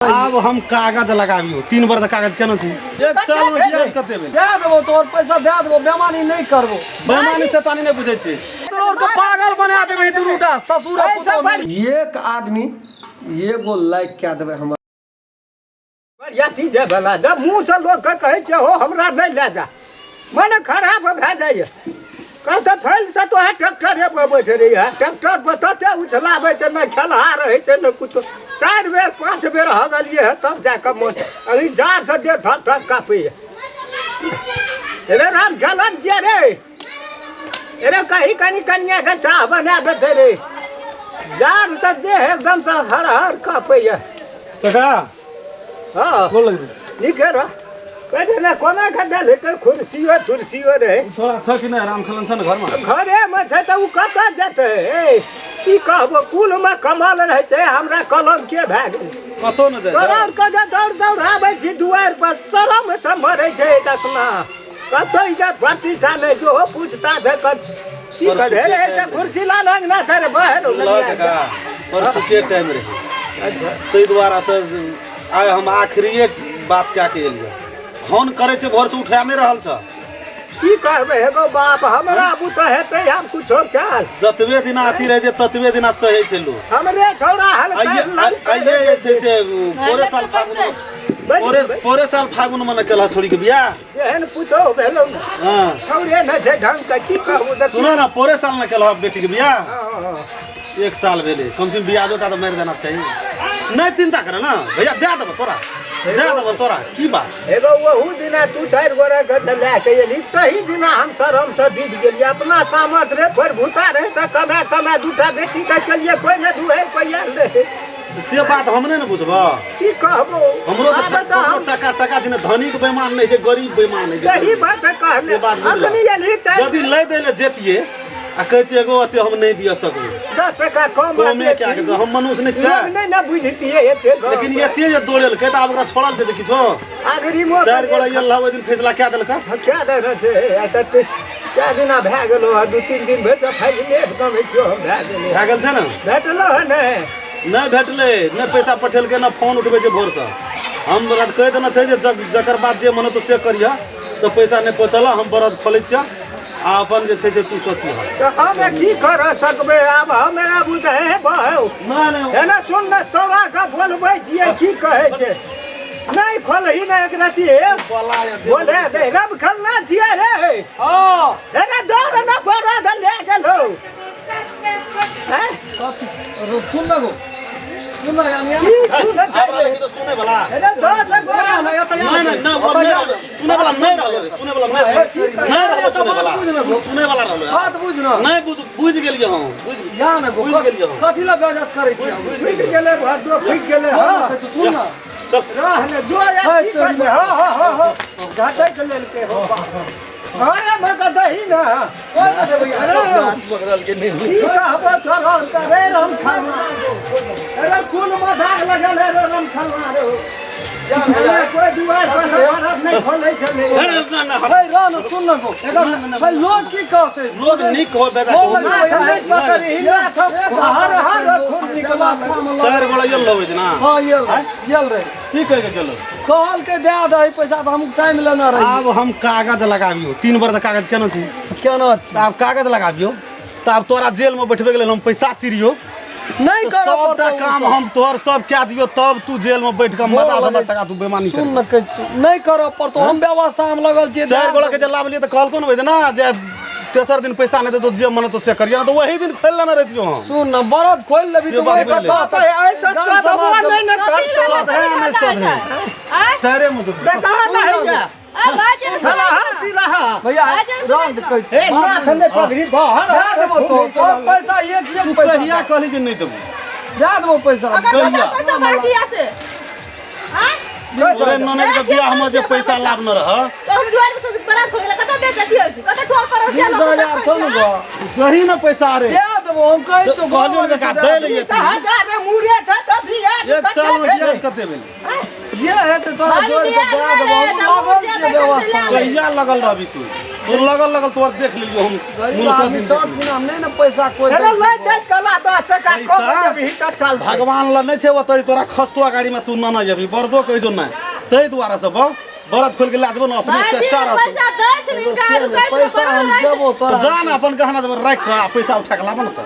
आब हम कागज लगाबियो 3 बार तऽ कागज केना छी। एक साल में ब्याज कते भेल? दए देबो तोहर पैसा, दए देबो, बेमानी नहि करबो। बेमानी शैतानी नहि बुझै छी। तोहर के पागल बना देबे दुनूटा ससुर आ पुतोह। एक आदमी एगो लाइक कए देबै हमर। बढ़िया चीज है भला। जब मुँह से लोग के कहै छै हो हमरा नहि लए जा, मन खराब भए जाइए। कहते फैल से तो है ट्रैक्टरे पर बैठे रही है, ट्रैक्टर पर तते उछलाबै छै, नहि खेलहा रहै छै नहि कुछो। 4 बेर 5 बेर हगलियै है तब जाके मन अभी जाड़ से देह थर थर काँपैए। रे राम खेलन छियै रे, रे कही कनी कनिया के चाह बना देते रे, जाड़ से देह एकदम से हर हर काँपैए। काका हाँ गोर लगै छै। नीके रह। कहै ने कोना के देल हेतै कुर्सियो तुर्सियो रहे। थोड़ा छ कि नहि राम खेलन छ ने घरमे? घरेमे छै तऽ ओ कतऽ जेतै? ए, की कहबो, कुलमे कमल रहै छै, हमरा कलम के भए गेल छै। कतौ ने जाइ। तोरा आरके जे दौड़ दौड़ आबै छी दुआरि पर शरम से मरै छै दसमा। कतौ इज्जत प्रतिष्ठा नहि, जो हो पूछता छै की करे रे, एकटा कुर्सी ला लग ना सर बाहर लऽ काका, परसू के टाइम रहे। अच्छा। ताहि दुआरे से आइ हम आखिरिये बात कए के एलियै। फोन करै छै भोर से उठा नहि रहल छ। की कहबै हेगो बाप, हमरा बुते हेतै आब कुछो काज। जतबे दिना अथी रहै छै ततबे दिना सहै छै लोक। हमरे छौड़ा हल आइये जे छै से पोरे साल फागुन पोरे पोरे साल फागुन मे ने केलह छोड़ी के बियाह। जेहन पुतोह भेलौ ने हँ छौड़े ने छै ढंग के, की कहबू देखी। सुनो ना, पोरे साल ने केलह बेटी के बियाह। हँ। 1 साल भेलै, कम से कम ब्याजो टा तऽ मारि देना चाही। नहि चिंता कर ना भैया, दए देबो तोरा, दए देबो तोरा, की बात। एगो ओहू दिना तू 4 गोरा के जे लए के एली तही दिना हम शरम से डूबि गेलियै। अपना सामर्थ रे प्रभुता रहे तऽ कमा कमा 2टा बेटी के केलियै, कोइ ने 2 रुपैआ रहे। से बात हम नहि ने बुझबऽ। की कहबो, हमरो आब तऽ तऽ हम टका टका छै ने, धनिक बेमान नहि छै, गरीब बेमान नहि छै। सही बात है कहले। से बात बुझलऽ। अखनी एली चारि यदि लै दै लए जेतियै आ कहतियै एगो एते हम नहि दिअ सकबै, 10 टका कम कमे कए के हम मनुष्य नहि छियै। लोग नहि ने बुझतियै एते गप। लेकिन एते जे दौड़ेलकै तऽ आब ओकरा छोड़ल जेतै किछो? आगरी मोर 4 गोड़ा एल ओहि दिन फैसला कए देलकै। हाँ, क्या देने छै? आइ तऽ कए दिना भए गेलो हँ, 2-3 दिन भरि तऽ फैसले एकदम होइतियो हम भए गेलै। भए गेल छै ने? भेटलो हँ नहि? नहि भेटलै, नहि पैसा पठेलकै, नहि फोन उठबै छै भोरसँ। हम ओकरा कहि देने छै जे जकर बात जे मन हेतौ से करिहऽ, तऽ पैसा नहि पहुँचल, हम बरद खोलै छियऽ आ अपन जे छै से तू सोचिहऽ। तऽ हम की कर सकबै आब? हमरा बुझै हे बहौ। नहि नहि एना सुन ने, सौरा के बोलबै छियै की कहै छै, नहि खोलही ने एक रति हे। बोले दे रब खेलना छियै रे। हाँ। एना दौड़ ना बरद ले गेलौ। हैं? सुन ना गो, सुन ना यानी की सुनै छै आब रे? रहलै कि तऽ सुनै बला। एना 10 गोरा ना, एतऽ नहि नहि नहि, ओ नहि रहलै, सुनै बला नहि रहलै रे, सुनै बला नहि रहलै, नहि रहलै सुनै बला, सुनै बला रहलै। बात बुझ ना। नहि बुझ गेलियै हम, बुझ या ना गो, बुझ गेलियै हम। कथी ला बेइज्जत करै छी हम? फुकि गेलै भरदो, फुकि गेलै। हाँ सुन ना। चल। रह ने जो यार, की करबै? हाँ हाँ हाँ हाँ घाटै के लेलकै हो बाप। अरे मगर दही ना। कोइ ना देबै यार। की कहबो तोरा रे राम खाना। अरे कुल में दाग लगल है रे राम खाना रे। अरे कोई दुआर पर से भारत नहीं खोलै छलै। अरे ना ना, हे राम सुन ना गो। भाई लोग की कहते? लोग नीक हो बेदा। नाथ नहीं पकड़ी, नाथ हर हर खून निकला। 4 गोड़ा एल रहै ना। हाँ येल येल रहे। की कहि के गेलो? कहल के दए दही पैसा तऽ हम टाइम लेने रही। आब हम कागज लगाबियो, 3 बार तऽ कागज केना छी? केना छी? आब कागज लगाबियो तऽ आब तोरा जेल में बैठबे के लेल हम पैसा तिरियो नहि करऽ सबटा पड़तौ काम सब। हम तोहर सब कए दियो तब तू जेल में बैठ के मजा से हमर टका तू बेमानी सुन कर। न कहै छियौ, नहि करऽ पड़तौ, हम व्यवस्था हम लगल छियै। 4 गोड़ा के जे लाबलियै तऽ कहलको ने ओहि दिना जे तेसर दिन पैसा नहि देतौ जे मन हेतौ से करियै, तऽ वही दिन खोलि लेने रहितियौ हम। सुन न, बरद खोलि लेबही से तऽ बात ओहि से भेलै। कहतौ। ऐसा गाम सदबो समाज नहि ने करतौ। सधे नहि सधे, टायरे में देबै। देखा नहीं जा। सलाह पिलाहा। भैया राम कहै हे नाथ ने पगड़ी बाहर दए देबौ तो तोर पैसा एक तू एक पैसा कहिया कहली जे नहि देबौ? दए देबौ पैसा। कहिया? तोरे ननैद के बियाह में जे पैसा लाभ न रह 20,000 छौ ने गो। दही न पैसा रे। दए देबौ हम कहै छियौ। कहलियौ ने काका दै ले। 20,000 में मुरे छ तऽ बियाह 1 साल में ब्याज कते भेलै? जे हेतै तोरा जोड़ि कऽ दए देबौ, हम लागल छियै व्यवस्था। कहिया लगल रहबी तू? तो लगल लगल तोर देख लेलियो हम गरीब मुल्क आदमी दिन चोट देख सिना नहि ने पैसा कोइ अरे दै छै। लै दै कला 10 टका कम पैसा? देबही तऽ चलतै। भगवान ल नहि छै ओतऽ तोरा खसतो गाड़ी में तू न न जेबही बरदो कहै छौ नहि ताहि दुआरे से बा बरद खोल के ला देबो न अपने भाईजी चेष्टा रहतौ। पैसा दै छै हिनका से आरू नहि, कहि पैसा हम देबो तऽ तोरा। जा ने अपन गहना देबो राखि कऽ आ पैसा उठा कऽ लाबऽ ने तऽ।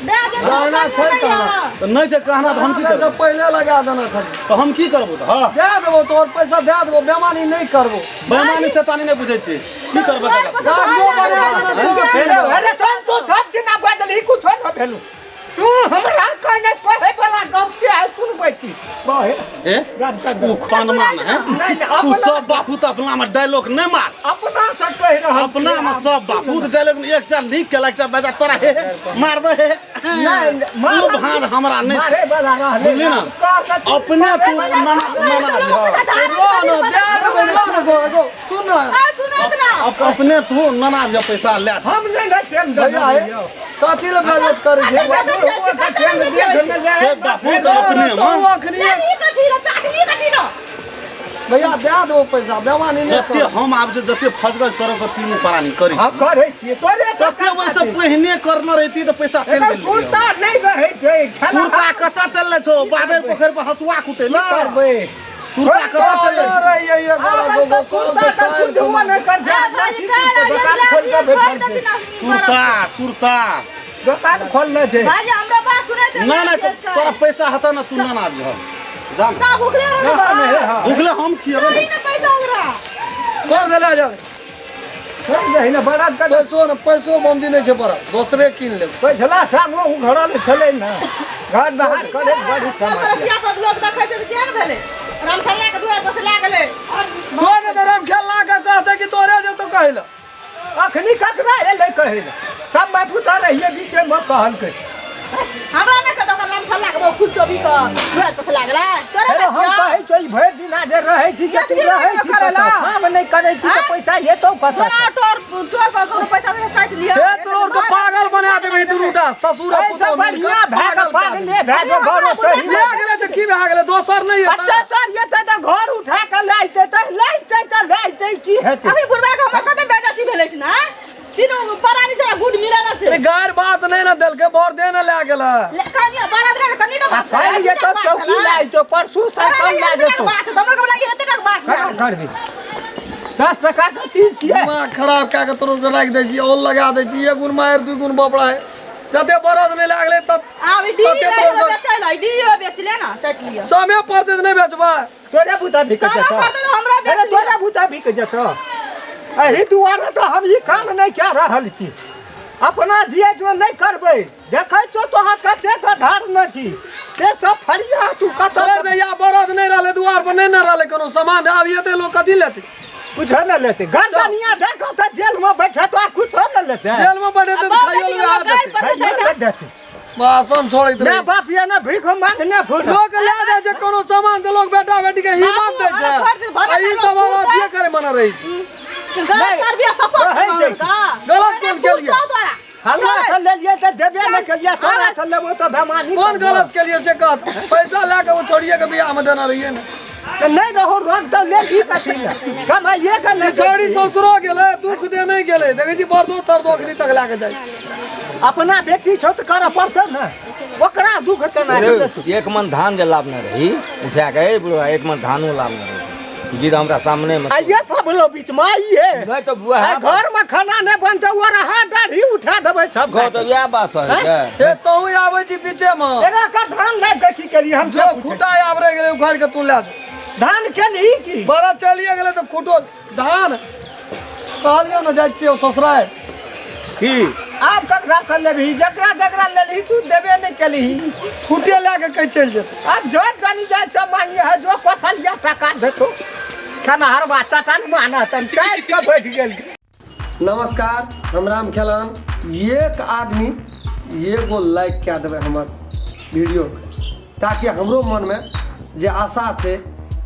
दे दे गहना छै कहाँ? तऽ नहि छै गहना तऽ हम की से करबो? पहिले लगा देना छलै। तऽ हम की करबो तऽ हँ दए देबो तोहर पैसा दए देबो, बेमानी नहि करबो। बेमानी शैतानी नहि बुझै छी की करबै तकर? गाड़ियो बना देना छै। अरे अरे सुन तू सब दिन बदलही कुछो न भेलू तू हमरा कहने से कहे वाला गप से आइ सुनबै छी बहे ए राम कर तू खानमा ने है नहीं, नहीं, तू अपना- सब बापू तऽ अपना में डायलॉग नहि मार। अपना से कहि रहल अपना में सब बापू तऽ डायलॉग एकटा नीक केलक एकटा बेजा तोरा हे हे, मारबै हे हे। नहीं, तू भाँज हमरा नहि मारे वाला रहले बुझली ना? अपने तू नाना नाना रह न, दए देबै, रह न गो, गो, सुन न। अपने तू नाना जे पैसा ले हम नहीं ना टाइम दे भैया हे, कथी लए बेइज्जत करै छै? से बापू तऽ अपने तू में अखनी भैया दए देबो पैसा, बेमानी नहि जते कर। हम आब जे जते फजगज तोरा के तीनू प्राणी करै हम छी करै छियै तोरे तते ओहिसँ पहिने करने रहिती तऽ पैसा चलि एकर गेल। सुरता नहि रहै छै खेला सुरता कतऽ चलले छौ बादर पोखरि पर हँसुआ कुटै ल करबै सुरता कतऽ चलले छौ? रहियै ये बड़ा आबै गो, तऽ गो, सुरता तऽ सुधुओ नहि कर दोकान खोल कऽ बैठल छै। सुरता सुरता दोकान खोलने छै। भाईजी हमरा बात सुनै छै। ना ना तोरा पैसा हेतौ ने तू ना ना आबि जा ने। ता भूखले रहै हाँ, नहि, हाँ। भूखले हम खियेबै ने। ने पैसा ओकरा कर देले जा। छोड़ि दही ने बड़ा कऽ पैसो ने पैसो बंदी नहि छै बड़ा दोसरे कीन लेब। पछिला ठाम ओ उघड़ल छलै ने घर दहार करे बड़ी समस्या। परसिया पर लोग देखै छै तऽ केहन भेलै रामखेलना के दुआर पर से लए गेलै। तोर ने तऽ रामखेलना के कहतै कि तोरे जेतौ कहै लए। अखनी ककरा एलै कहै लए सब माय पुता रहिए बीचेमे कहलकै। हमरा नहि कहतौ ओकर रामखेलना के बहु खूब चोबी के दुआर पर से लए गेलै तोरे अरे हम कहै कहै छियै भरि दिना जे रहै छी से तू रहै छी कतऽ? काम नहि करै छी तऽ आँय? पैसा एतौ कतऽ? तोरा टोर टोर पर ककरो पैसा देने काटि लिअ। हे तोर के पागल बना देबही दुनूटा ससुर आ एहिसँ पुतोह मिल बढ़िआँ कऽ भए कऽ पागल कए देबही। पागले भए कऽ घरो तही लए गेलै तऽ की भए गेलै दोसर नहि अच्छा हेतै। सर एतै तऽ घर उठा कऽ लए जेतै तऽ लए जेतै तऽ लए जेतै की हेतै? अभी बुढ़बा के हमर कते बेइज्जती भेलै ने तीनू परानी से गुड मिलल छै। गारि बात नहि ने देलकै बर दे ने लए गेलै। कहलियै बड़ा दिन कनी टा बात काल्हि एतौ चौकी लए जेतौ परसू साइकिल लए जेतौ। बात हमर के लागि एते टाक बात। केना करबी 10 टकाके चीज छियै। दिमाग खराब कए कऽ तोरो के राखि दै छी औल लगा दै छी एक गुण मारि दू गुण बपड़ा है जते बरद नहि लागलै तत आब ई डी तते रहि तोरो बेचै ला डी बेच ले ना चट लिअ। समय पड़तै तऽ नहि बेचबै। तोरे बूता बिक समय जेतौ। पड़तै तऽ हमरा बेच अरे लिअ। तोरे बूता बिक जेतौ एहि दुआरे तऽ हम ई काम नहि कए रहल छी अपना जियैतमे नहि करबै देखै छौ तोहर कतेक धर्म छी से सब फरिया तू कतऽ तोर दैया बरद नहि रहलै दुआर पर नहि ने रहलै कोनो सामान आब एते लोक कथी लेतै? कुछो नहि लेतै गर्दनिया देखो तऽ जेलमे बैठे तो कुछो नहि लेतै। जेल में बैठेतै तऽ खाइयो लए हाथ देतै। खाइयो लए देतै। बासन छोड़ैत ना रहै बाप ये ना भीख मांगने फुर लोक लए जाइ छै कोनो सामान तऽ लोक बेटा बेटी के हिम्मत दै छै बाबू, अरे छोड़ि दे, भले आ ई सब करो, अथिये करे मना रहै छै। गलत करबियै सपोर्ट कहै छै। गलत कोन केलियै? हमरा से लेलियै तऽ देबे नहि केलियै तोरा से लेबो तऽ बेमानी कोन करबो। गलत केलियै से कहत पैसा लए कऽ ओ छोड़िए के बियाह में देना रहियै ने। तऽ नहि रहो रोक तऽ लेली कथी लए कमाइए के नहि छौड़ी ससुरो गेलै दुख दे नहि गेलै देखै छी बर्दो तर्दो अखनी तक लए कऽ जाइ छै। अपना बेटी छौ तऽ करऽ पड़तौ ने ओकरा दुख केना रे, देतौ? एक मन धान जे लाबने रही उठा के ए बुढ़वा एक मन धानो लाबने रही गिर हमरा सामने में आइए फबलो बीच में आइए। नहीं तो बुआ आइ घर में खाना नहीं बनते वो रहा दाढ़ी उठा देबै सब। घर तो वएह बात है। हे तहु आबै छी बीचे में एना कर धान लाबि के की केलियै हम जो सब खूटा आब रहि गेलै उखाड़ि के तू लए जो। धान केलही की बड़ा चलिए गेलै तऽ खूटो धान कहलियौ ने जाइ छियै ससुरारि। की आब ककरा से लेबही जकरा जकरा लेलही तू देबे नहीं केलही। खूटे लए कऽ कहि चलि जेतै। आब जो जानी जाइ छै मांगिए है जो कौशलिया टका देतो खेनहरवा चटन मानत चाटि के बैठ गेल। नमस्कार हम राम खेलन एक आदमी एगो लाइक कए देबै हमर वीडियोके ताकि हमरो मनमे जे आशा छै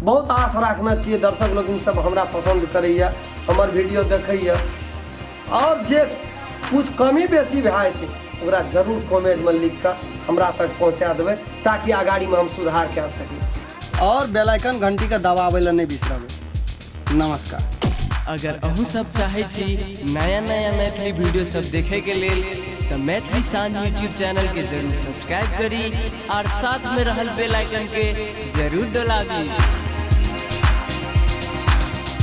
बहुत आश राखने छियै दर्शक लोकनि सब हमरा पसन्द करैए हमर वीडियो देखैए और जे कुछ कमी बेसी भए जेतै ओकरा जरूर कमेंटमे लिख कऽ हमरा तक पहुँचा देबै ताकि अगाड़ीमे हम सुधार कए सकी और बेल आइकन घंटीके दबाबै लए नहि बिसरबै। नमस्कार। अगर अहूँ सब चाहै छी नया नया मैथिली वीडियो सब देखे के लेल तऽ मैथिली शान यूट्यूब चैनल के जरूर सब्सक्राइब करी और साथ में रहल बेल आइकन के जरूर डोलाबी।